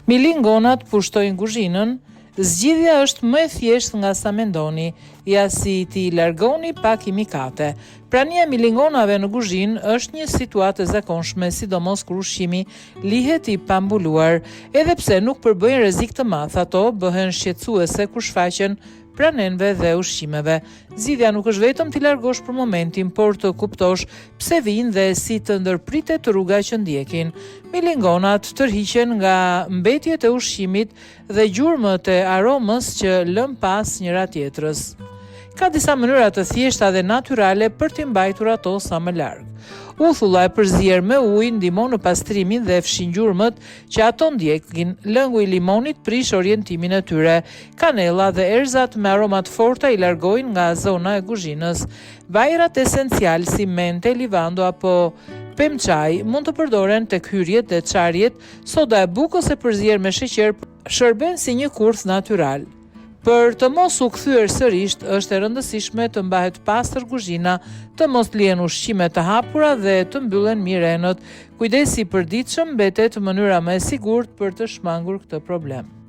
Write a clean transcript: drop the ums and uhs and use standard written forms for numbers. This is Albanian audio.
Milingonat pushtojnë kuzhinën, zgjidhja është më e thjeshtë nga sa mendoni, ja si t'i largoni pa kimikate. Prania e milingonave në kuzhinë është një situatë e zakonshme, sidomos kur ushqimi lihet i pambuluar. Edhe pse nuk përbëjnë rrezik të madh, ato bëhen shqetësuese kur shfaqen pranë enëve dhe ushqimeve. Zgjidhja nuk është vetëm t'i largosh për momentin, por të kuptosh pse vijnë dhe si të ndërpritet rruga që ndjekin. Milingonat tërhiqen nga mbetjet e ushqimit dhe gjurmët e aromës që lënë pas njëra-tjetrës. Ka disa mënyra të thjeshta dhe natyrale për t'i mbajtur ato sa më larg. Uthulla e përzier me ujë ndihmon në pastrimin dhe fshin gjurmët që ato ndjekin. Lëngu i limonit prish orientimin e tyre. Kanella dhe erëzat me aroma të forta i largojnë nga zona e kuzhinës. Vajrat esencialë si mente, livando apo pemë çaji mund të përdoren tek hyrjet dhe çarjet, soda e bukës e përzier me sheqer shërben si një kurth natyral. Për të mos u kthyer sërisht, është e rëndësishme të mbahet pastër kuzhina, të mos lihen ushqime të hapura dhe të mbyllen mirë enët. Kujdesi i përditshëm mbetet mënyra më e sigurt për të shmangur këtë problem.